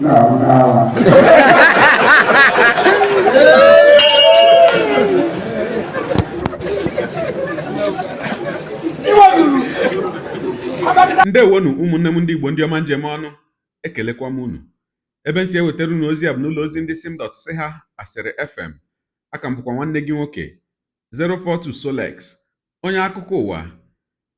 Na-ahụ n'ala. Ndewonu, ụmụnne m ndị Igbo, ndị ọma njem ọnụ. Ekelekwa m unu. Ebe m si ewetara unu ozi a bụ n'ụlọ ozi ndị sim dot si ha Asịrị FM. Aka m bụkwa nwanne gị nwoke 042 Solex, onye akụkọ ụwa.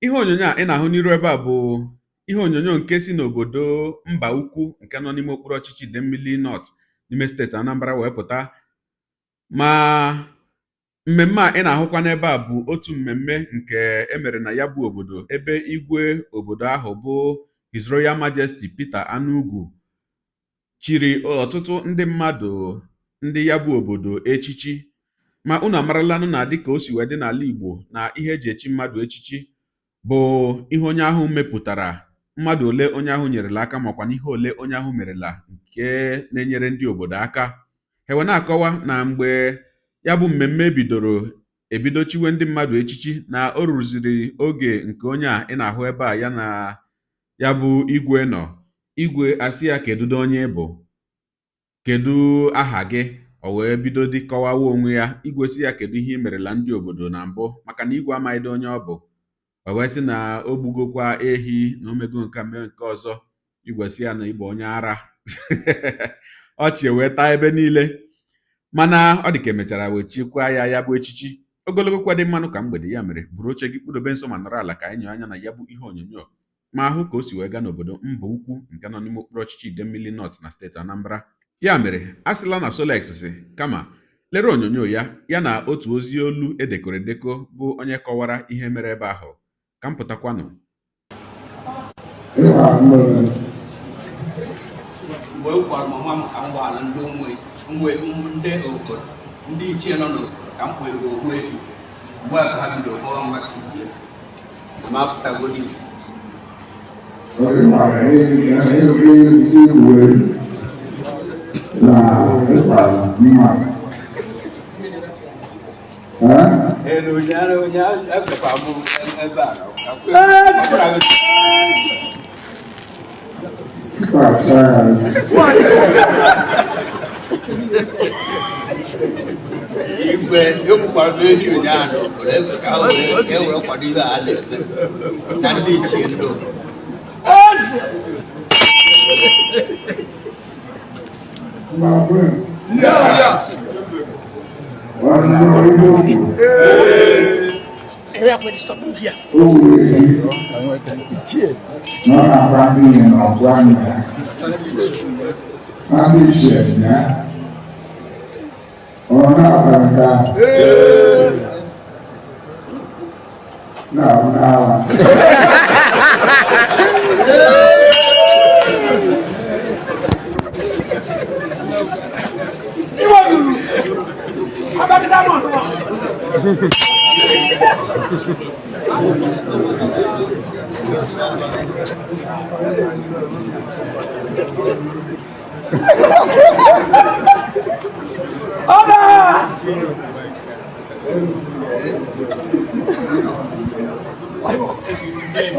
Ihe onyonyo a ị na-ahụ n'iru ebe a bụ ihe onyonyo nke si n'obodo Mba Ukwu nke nọ n'ime okpuru ọchịchị Idemmili North n'ime steeti Anambra wee pụta. Ma mmemme a ị na-ahụkwa n'ebe a bụ otu mmemme nke e mere na ya bụ obodo, ebe igwe obodo ahụ bụ His Royal Majesty Peter Anugwu chiri ọtụtụ ndị mmadụ ndị ya bụ obodo echichi. Ma unu amaralanụ na dịka o si wee dị n'ala Igbo, na ihe eji echi mmadụ echichi bụ ihe onye ahụ mepụtara, mmadụ ole onye ahụ nyerela aka, makwa na ihe ole onye ahụ merela nke na-enyere ndị obodo aka. Ha wee na-akọwa na mgbe ya bụ mmemme bidoro ebido chiwe ndị mmadụ echichi, na o ruziri oge nke onye a ị na-ahụ ebe a ya na ya bụ igwe nọ. Igwe asị ya, "Kedu onye ị bụ? Kedu aha gị?" O wee bido dị kọwawa onwe ya. Igwe sị ya, "Kedu ihe ị merela ndị obodo na mbụ?" Maka na igwe amaghịdị onye ọ bụ. O wee sị na o gbugokwa ehi, na o mego nke mee nke ọzọ. Igwe sị ya na ịbụ onye ara. Ọchị wee taa ebe niile, mana ọ dị ka emechara wee chikwa ya ya bụ echichi. Ogologo kwa dị mmanụ ka mgbede. Ya mere, buru oche gị, kpụdobe nso ma nọrọ ala ka anyị nyoo anya na ya bụ ihe onyonyo ma hụ ka o si wee gaa n'obodo Mba Ukwu nke nọ n'ime okpuru ọchịchị Idemmili North na steeti Anambra. Ya mere, a sịla na Solex si, kama lere onyonyo ya, ya na otu ozi olu edekọrọ edekọ bụ onye kọwara ihe mere ebe ahụ. Ka m pụtakwanụ. Mgbe m gwara mama m ka m gbara ndị ụmụ ụmụ ndị Okoro, ndị ichie nọ n'Okoro, ka m kwere okwu efi, mgbe a ka ha bidoro kpọwa mmadụ ibie ma afụtagodi. Onye mara igwe na ịkpara mma. Elu ụnyaahụ, ụnyaahụ ebekwa m ebe a. Ịkpata Igwe, egbukwara m ehi ụnyaahụ n'Okoro ebe ka e wee kwado ihe a na-eme na ndị ichie ndị Okoro. Mba kwe. Ọnụ igbo kwuru. O gburu ehi. Na ọ na-agba ndị na ọgụ anya ya. Na ndị ichie ya. Ọ na-akpa nke ahụ. Na-ahụ n'ala.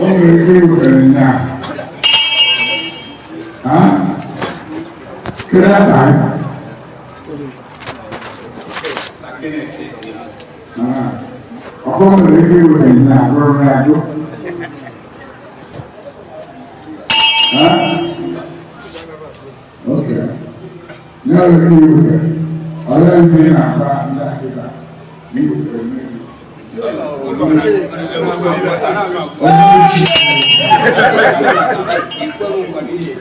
O nwere ike iwere nya. Ha? Kedu aha gị? Ah, ọkụ nwere ike iwere nya gụrụ ya agụ. Ha? Okay. Ya nwere ike iwere. Olee ndị ị na-agba ndị akịka? Iwere mmiri. Onye isi.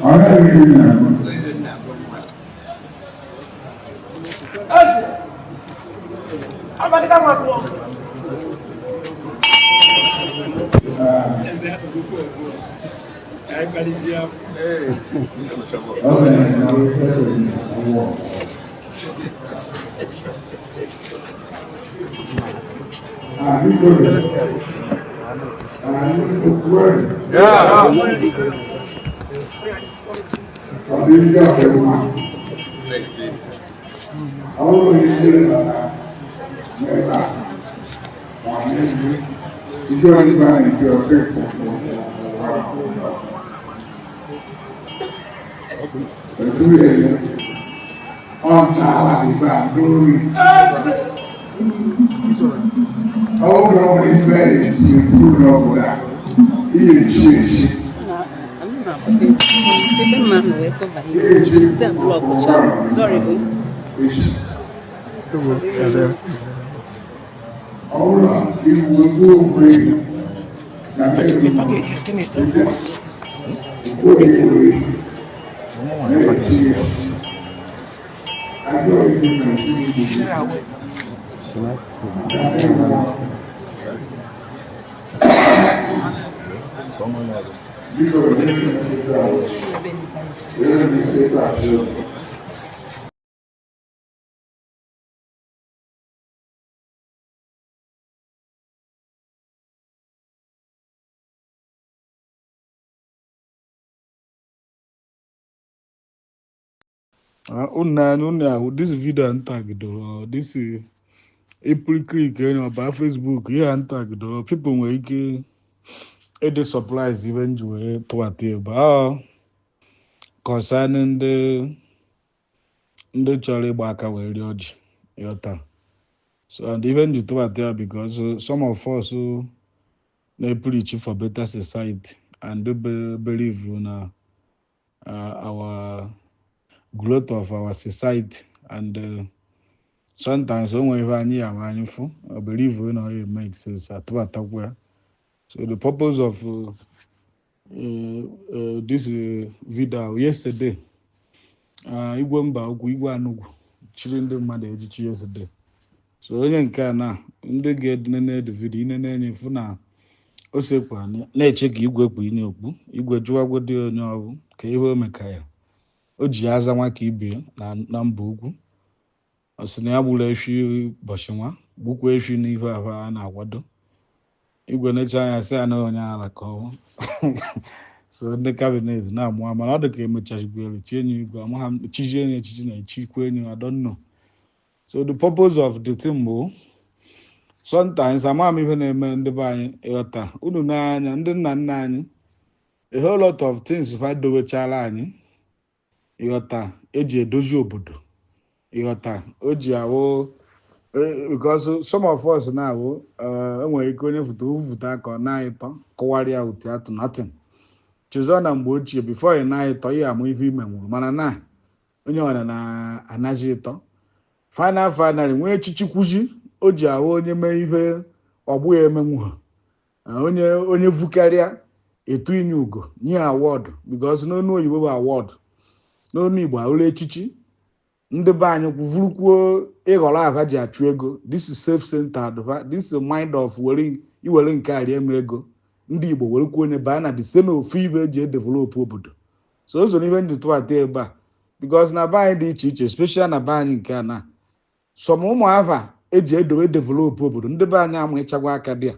Olee ndị ị na-agụ? Okay, now we can Ah, biko. Ah, okwu. Ọ dị ndị ọbịa mma. Ọ bụrụ na isi bata n'ebe a, ma n'elu, iji ọdịba na-eji ọsọ ịkpọ. Etu ọ ntọala ife a n'ori. Ọ bụrụ na ọ nwere ife ekwu n'obodo a, ihe echi echi. Ebe mma ahụ wee cover ihe. Ndị a block cha. Sorry, o. Echi. Ọ bụrụ na iwu egwu ogbe na mmiri okwu egwu na-echi ya. Agụụ ibu na esi igbo. Na ịnwụ. Biko, onye na-esi ahụ. Onye na-esi ahụ. Unu anya unu ahụ this video ntagidoro this April click enyi ọba Facebook ihe a ntagidoro, people nwere ike ịdị surprise ibe nji wee tụbata ebe a concerning ndị chọrọ ịgba aka wee rie ọjị, ịghọta? So and even nji tụbata ya because some of us na-preach for better society and believe na our growth of our society and sometimes o nwere ihe anyị ya ma anyị fụ, I believe na ọ make sense atụbatakwa ya. So the purpose of this video yesterday, Igwe Mba Ukwu, Igwe Anugwu chiri ndị mmadụ echichi yesterday. So onye nke a na ndị ga-enene the video, inene enye fụ na o sekpu na-eche ka igwe kpu inye okpu, igwe jụwagodi onye ọbụ ka ihe o meka ya o ji ya aza nwa ka ibie na mba ugwu. Ọ sị na ya gburu efi ụbọchị nwa, gbukwa efi n'ihu ahụ a na-akwado. Igwe necha anya sị ya na onye ara ka ọ so ndị cabinet na-amụ, mana ọ dị ka emechagwere chie enyi igwe amagha m chichie enyi echichi na echikwa enyi, I don't know. So the purpose of the thing bụ sometimes ama m ihe na-eme ndị be anyị, ịghọta? Unu n'anya ndị nna nna anyị, a whole lot of things ha dowechara anyị, ịghọta, eji edozi obodo, ịghọta, o ji awụ because some of us na-awụ enwere ike onye foto vụta aka ọ na-ịtọ kụwarịa ụtụ atụ nothing. Chezọ na mgbe ochie, before ị na-ịtọ ihe amụ ihe ime nwụrụ, mana na onye ọra na-anaghị ịtọ final finally nwee echichi kwuzi o ji ahụ onye mee ihe ọgbụ ya emenwu onye onye vukarịa etu inye ugo nye award, because n'onu oyibo bụ award, n'onu Igbo ahụrụ echichi. Ndị be anyị kwuvurukwuo ịghọrọ ava ji achụ ego. This is self-centered va, this is mind of were iwere nke a rie m ego. Ndị Igbo werekwa onye baa na the same ofu ibe eji edevelop obodo. So o so n'ibe ndị tụbata ebe a because na be anyị dị iche iche, special na be anyị nke a na some ụmụ ava eji edowe develop obodo, ndị be anyị amụ ịchagwa aka dị a,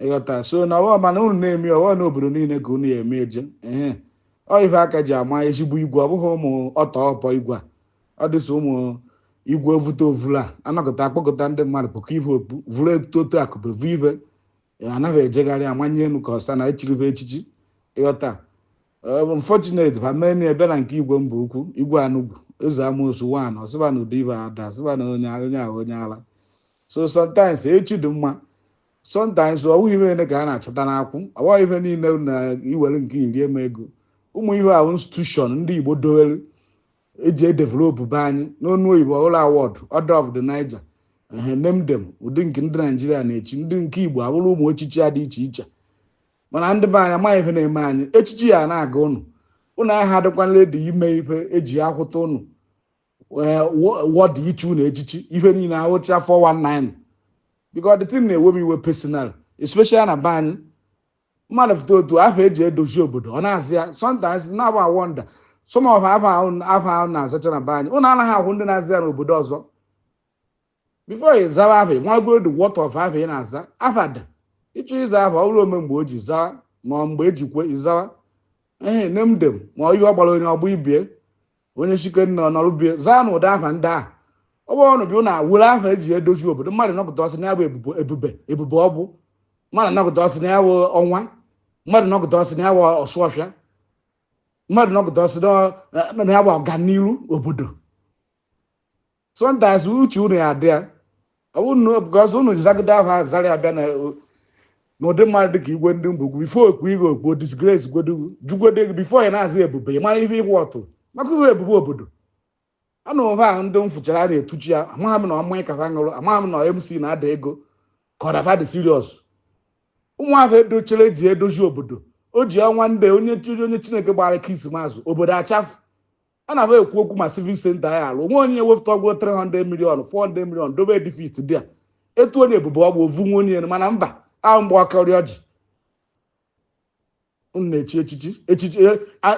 ịghọta? So na ọwa mana unu na-eme ọwa n'obodo niile ka unu ya eme eje ehe ọ ife aka ji ama ezigbo igwe. Ọ bụghị ụmụ ọtọ ọpọ igwe a, ọ dịsị ụmụ igwe ovute ovulu a anọkọta akpọkọta ndị mmadụ pụkọ ibe okpu vụrụ etoto akụbe vu ibe anaghị ejegharị amanye elu ka ọsa na echiribe echichi, ịghọta? Unfortunate ha mee na ebe na nke Igwe Mba Ukwu, Igwe Anugwu, eze amoosu wan ọsịba na ụdị ibe ada asịba na onye onye ahụ onye ala. So sometimes echi dị mma, sometimes ọ bụghị ihe niile ka a na-achọta n'akwụ, ọ bụghị ihe niile na iwere nke iri eme ego. Ụmụ ihe ahụ institution ndị Igbo dowere eji edevelop be anyị n'onu oyibo ụlọ award, Order of the Niger, ehe, name them, ụdị nke ndị Naijiria na-echi, ndị nke Igbo abụrụ ụmụ echichi a dị iche iche. Mana ndị be anyị amaghị ihe na-eme anyị. Echichi ya na-aga ụnụ ụnụ agha adịkwana edi ime ife eji akwụta ụnụ wọdụ iche ụnụ echichi ihe niile ahụcha 419, because the thing na-ewe m iwe personal, especially na be anyị. Mmadụ fụta otu afọ eji edozi obodo ọ na-azị ya, sometimes na-agba wonder some of afọ ahụ, afọ ahụ na-azacha na be anyị, ụnụ anaghị ahụ ndị na-aza ya n'obodo ọzọ. Before ị zawa afọ, nwagoro the worth of afọ ị na-aza. Afa dị ịchọ ịza afọ, ọ bụrụ ome mgbe o ji zawa ma mgbe ejikwe ịzawa ehe name them, ma ihe ọ gbara onye ọgbọ ibie onye chike nna ọnọrụ bie zaa na ụdị afa ndị ahụ. Ọ bụrụ na bịa na were afọ eji edozi obodo, mmadụ nọpụta ọsị na ya bụ ebube ebube ebube, ọ bụ mmadụ nọpụta ọsị na ya bụ ọnwa. Mmadụ nọgụta ọsị na ya wa ọsụ ọfịa, mmadụ nọgụta ọsị na ya wa ọganiru obodo. Sometimes uche unu ya adị ya, ọ bụrụ na because unu zagide ahụ azara ya bịa na n'ụdị mmadụ dịka igwe ndị mbụ before okpu igwe okpu disgrace gwodogu jugwode gị before ya na-azụ ebube. Ị mara ihe ịgwụ ọtụ maka iwe ebube obodo. Anụ ụva ahụ ndị m fụchara a na-etuchi ya, amaghị m na ọmanye kafa ṅụrụ, amaghị m na MC na-ada ego ka ọ daba dị serious. Ụmụafọ edochere eji edozi obodo, o ji ọnwa ndị onye chiri onye Chineke gbara Krismas, obodo achafụ. A na-abụ ekwu okwu ma civic center ya alụ onwe onye wepụta ọgwụ 300 million, 400 million dobe edifice dị a etu onye ebube ọgwụ ovu nwa onye. Mana mba ahụ mgbe ọkarịa ọjị unu na-echi echichi echichi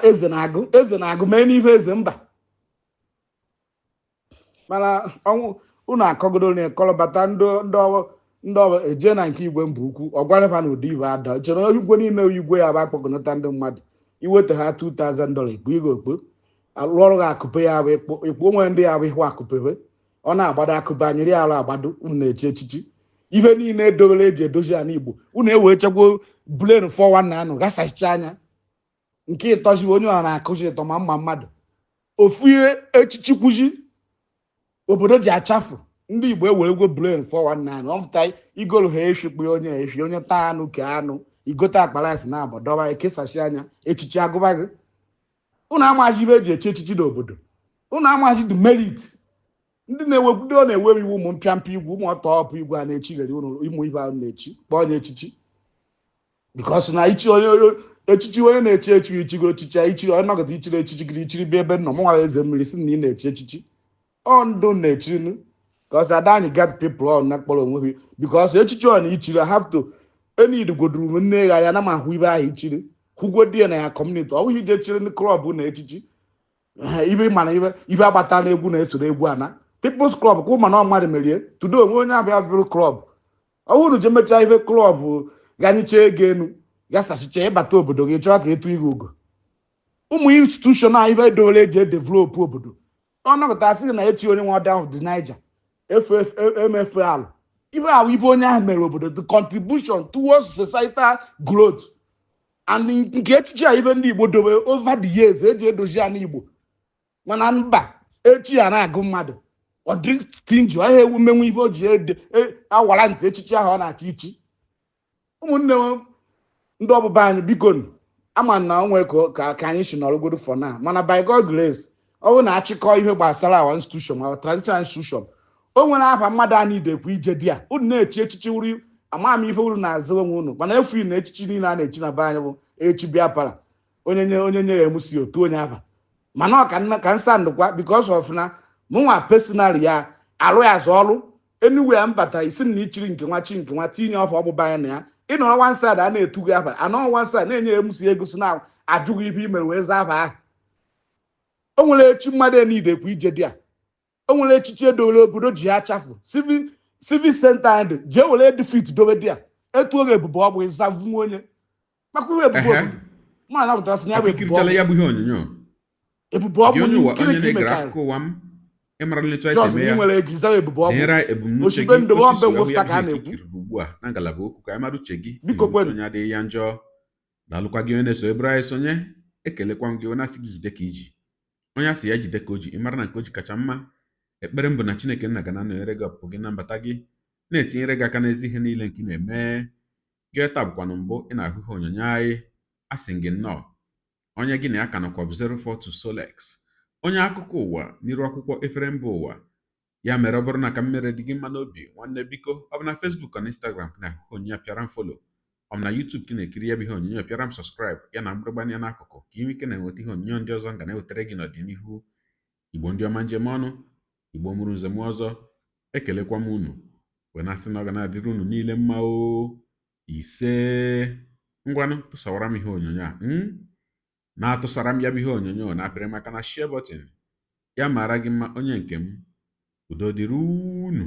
eze na-agụ, eze na-agụ mee n'ife eze mba. Mana ọnwụ unu akọgodo na kọlọbata ndị ndị ọrụ ndị ọrụ eje na nke igwe mba ukwu ọgwarafa na ụdị ibe ada chere igwe niile. Igwe ya bụ akpọkọnata ndị mmadụ iweta ha $2000 ikpu igwe okpu alụ ọrụ ha akụpe ya bụ ịkpụ ịkpụ onwe ndị ya bụ ihu akụpebe ọ na-agbado akụpe anyịrị ya arụ agbado. Unu na-echi echichi ife niile edobere eji edozi ala Igbo, unu ewee chekwa blen 419 anụ ghasachicha anya nke ịtọzi onye ọ na-akụzi ịtọ ma mma mmadụ ofu ihe echichi kwuzi obodo ji achafụ ndị Igbo eweregwo blen 419 ọmfụta igolu ha efi kpụ onye efi onye taa anụ ke anụ igote akpa rice na abọ dọba ekesachi anya echichi agụba gị. Unu amaghị ibe eji echi echichi n'obodo, unu amaghị the merit. Ndị na-ewepụ ndị ọ na-ewe iwu ụmụ mpịampịa igwe ụmụ ọtọ ọpụ igwe a na-echigheri unu ịmụ ibe ahụ na-echi kpọọ onye echichi because na ichi onye echichi onye na-echi echi ichigoro echichi ichiri onye nọgọta ichiri echichi gịrị ichiri bịa ebe nọ mụ nwara eze mmiri si na ị na-echi echichi ọ ndụ na-echirinu because ada anyị get people ọ na kpọrọ onwe ha because echichi ọ na ichiri I have to enid goduru m nne ya ya na m ahụ ibe ahụ ichiri kwugodi ya na ya community. Ọ bụghị ije chiri ndị club na echichi ibe mana ibe ibe agbata na egwu na-esoro egwu ana People's Club ka ụmụ na mmadụ merie tudo onwe onye abịa bụrụ club. Ọ bụrụ je mechaa ibe club ganicha ego enu gasachicha ịbata obodo gị chọọ ka etu ihe ugo ụmụ institution a ibe edowere eji edevelop obodo. Ọ nọkọta sị na echi onye nwe ọda of the Niger mfa alụ ife ahụ ife onye ahụ mere obodo, the contribution towards societal growth and nke echichi a ife ndị Igbo dobe over the years eji edozi ala Igbo. Mana mba echi ya na-agụ mmadụ ọ dị stingy ọ ewu menwu ife o ji ede awara ntị echichi ahụ ọ na-achọ ichi. Ụmụnne m ndị ọbụba anyị, biko, ama na onwe ka anyị si nọrọgodo for now, mana by God grace ọ bụrụ na achịkọ ihe gbasara our institution, our traditional institution, o nwere afa mmadụ anyị dekwu ije dị a unu na-echi echichi wuri ama m ife uru na-azụ onwe unu. Mana efu na echichi niile a na-echi na be anyị bụ echi bịa para onye nye onye nye ya emusi otu onye afa. Mana ọ ka nna ka nsa ndụkwa because of na mụnwa personal ya alụ ya azụ ọrụ anywhere m batara isi na ichiri nke nwa chi nke nwa tinye ọfa ọgbụba ya na ya ịnọrọ one side a na-etu gị afa anọ one side na-enye ya emusi ego si na ajụghị ife i mere wee zaa afa ahụ. O nwere echi mmadụ enidekwu ije dị a o nwere echichi edowere obodo ji ya achafụ civic center anyị dị jee were edifit dobe dị a etu oge ebube ọ bụ ịzavu onye maka ihe ebube obodo mụ na anapụta sị na ya bụ Ọkwa ebube ikirichala ọ ya bụ ihe onyonyo ebube ọ gị bụ onye ụwa gịnị onye ka na-egere imekara akụkọ ụwa m ịmarala etu anyị si Jos eme na ị ya nwere ego ịzawa ebube ọ bụ denyere anyị ebumnuche Osibe gị ndụ otu ọmbe isi wee hụ ya mwepụta bụ ka a ihe nke na-ekwu. ikiriri ugbu a na ngalaba okwu ka anyị mara uche gị Biko ebumnuche kwenu. Onye adịghị ya njọ. Daalụkwa gị onye na-eso ebere anyị sonye. Ekelekwa m gị onye asị gị jide ka iji onye asị ya jide ka o ji ịmara na nke o ji kacha mma. Ekpere m bụ na Chineke nna ga na-anọnyere gị ọpụpụ gị na mbata gị na-etinyere gị aka n'ezi ihe niile nke ị na-eme gị. Taa bụkwanụ mbụ ị na-ahụ ihe onyonyo anyị, asị gị nnọọ. Onye gị na ya ka nọkwa bụ 042 Solex, onye akụkọ ụwa n'iru akwụkwọ efere mba ụwa. Ya mere ọ bụrụ na ka m mere dị gị mma n'obi, nwanne, biko, ọ bụ na Facebook na Instagram ka na-ahụ ihe onyonyo, pịara m follow. Ọ bụ na YouTube ka ị na-ekiri ya bụ ihe onyonyo, pịara m subscribe ya na mgbịrịgba anya n'akụkụ ka ị nwee ike na-enweta ihe onyonyo ndị ọzọ m ga na-ewetara gị n'ọdịnihu. Igbo ndị ọma, njem ọnụ Igbo mụrụ nze m ọzọ, ekelekwa m unu wee na-asị na ọ ga na-adịrị unu niile mma o. Ise, ngwanụ, tụsawara m ihe onyonyo a na-atụsara m ya bụ ihe onyonyo na-apịrị maka na share button ya mara gị mma, onye nke m. Udo dịrị unu.